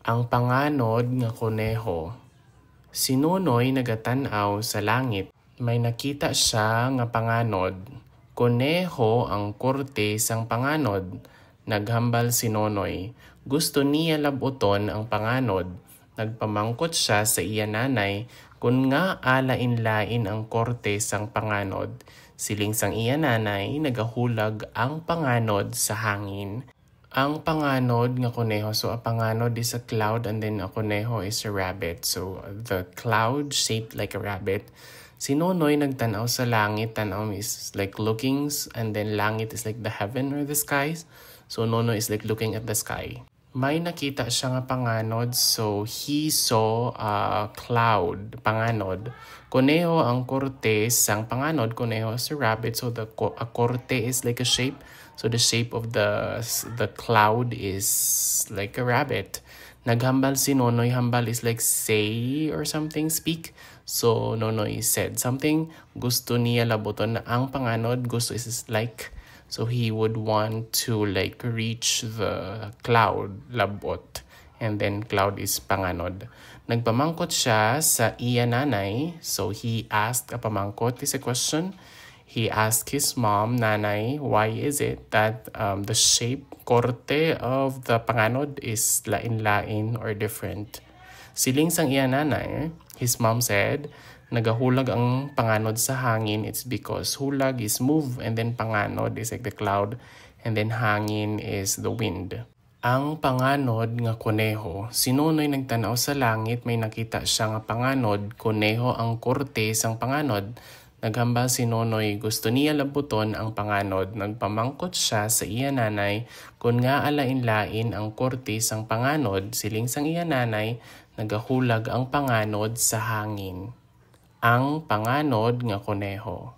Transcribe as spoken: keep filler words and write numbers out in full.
Ang panganod nga koneho. Si Nonoy nagatan-aw sa langit. May nakita siya nga panganod. Koneho ang korte sang panganod. Naghambal si Nonoy. Gusto niya labuton ang panganod. Nagpamangkot siya sa iya nanay kon ngaa lain-lain ang korte sang panganod. Siling sang iya nanay, nagahulag ang panganod sa hangin. Ang panganod nga koneho. So, a panganod is a cloud and then a koneho is a rabbit. So, the cloud shaped like a rabbit. Si Nonoy nagtan-aw sa langit. Tan-aw is like looking, s-, and then langit is like the heaven or the skies. So, Nonoy is like looking at the sky. May nakita siya nga panganod. So, he saw a cloud, panganod. Koneho ang korte sang panganod. Koneho is a rabbit. So, the ko-, a korte is like a shape. So the shape of the s-, the cloud is like a rabbit. Naghambal si Nonoy. Hambal is like say or something, speak. So Nonoy said something. Gusto niya labuton ang panganod. Gusto is, is like. So he would want to, like, reach the cloud, labot. And then cloud is panganod. Nagpamangkot siya sa iya nanay. So he asked, a pamangkot is a question. He asked his mom, "Nanay, why is it that, um, the shape, korte of the panganod is lain-lain or different?" Siling sang iya nanay, his mom said, "Nagahulag ang panganod sa hangin. It's because hulag is move, and then panganod is like the cloud, and then hangin is the wind." Ang panganod nga koneho. Si Nonoy nagtan-aw sa langit, may nakita siya nga panganod. Koneho ang korte sang panganod. Naghambal si Nonoy, gusto niya labuton ang panganod. Nagpamangkot siya sa iya nanay kon ngaa lain-lain ang korte sang panganod. Siling sang iya nanay, nagahulag ang panganod sa hangin. Ang panganod nga koneho.